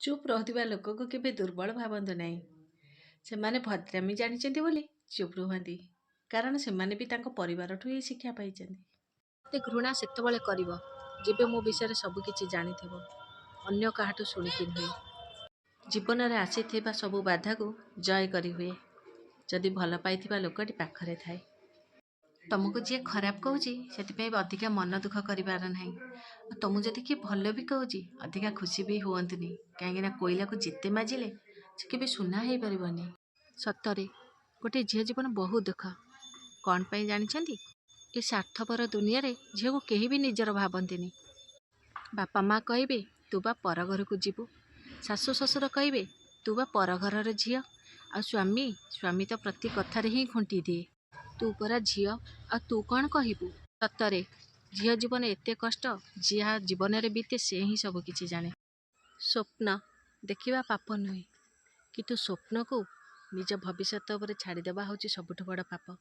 ଚୁପ୍ ରହୁଥିବା ଲୋକକୁ କେବେ ଦୁର୍ବଳ ଭାବନ୍ତୁ ନାହିଁ। ସେମାନେ ଭଦ୍ରାମି ଜାଣିଛନ୍ତି ବୋଲି ଚୁପ୍ ରୁହନ୍ତି, କାରଣ ସେମାନେ ବି ତାଙ୍କ ପରିବାରଠୁ ଏହି ଶିକ୍ଷା ପାଇଛନ୍ତି। ମୋତେ ଘୃଣା ସେତେବେଳେ କରିବ, ଯେବେ ମୋ ବିଷୟରେ ସବୁକିଛି ଜାଣିଥିବ, ଅନ୍ୟ କାହାଠୁ ଶୁଣିକି ନୁହେଁ। ଜୀବନରେ ଆସିଥିବା ସବୁ ବାଧାକୁ ଜୟ କରିହୁଏ, ଯଦି ଭଲ ପାଇଥିବା ଲୋକଟି ପାଖରେ ଥାଏ। ତମକୁ ଯିଏ ଖରାପ କହୁଛି, ସେଥିପାଇଁ ଅଧିକା ମନ ଦୁଃଖ କରିବାର ନାହିଁ। ଆଉ ତମକୁ ଯଦି କିଏ ଭଲ ବି କହୁଛି, ଅଧିକା ଖୁସି ବି ହୁଅନ୍ତୁନି, କାହିଁକିନା କୋଇଲାକୁ ଯେତେ ମାଜିଲେ ସେ କେବେ ସୁନା ହେଇପାରିବନି। ସତରେ ଗୋଟେ ଝିଅ ଜୀବନ ବହୁତ ଦୁଃଖ। କ'ଣ ପାଇଁ ଜାଣିଛନ୍ତି? ଏ ସ୍ୱାର୍ଥପର ଦୁନିଆରେ ଝିଅକୁ କେହି ବି ନିଜର ଭାବନ୍ତିନି। ବାପା ମା କହିବେ, ତୁ ବା ପର ଘରକୁ ଯିବୁ। ଶାଶୁ ଶ୍ୱଶୁର କହିବେ, ତୁ ବା ପର ଘରର ଝିଅ। ଆଉ ସ୍ୱାମୀ, ସ୍ୱାମୀ ତ ପ୍ରତି କଥାରେ ହିଁ ଖୁଣ୍ଟି ଦିଏ, ତୁ ପରା ଝିଅ, ଆଉ ତୁ କ'ଣ କହିବୁ? ସତରେ ଝିଅ ଜୀବନ ଏତେ କଷ୍ଟ, ଯାହା ଜୀବନରେ ବିତେ ସେ ହିଁ ସବୁ କିଛି ଜାଣେ। ସ୍ୱପ୍ନ ଦେଖିବା ପାପ ନୁହେଁ, କିନ୍ତୁ ସ୍ୱପ୍ନକୁ ନିଜ ଭବିଷ୍ୟତ ଉପରେ ଛାଡ଼ିଦେବା ହେଉଛି ସବୁଠୁ ବଡ଼ ପାପ।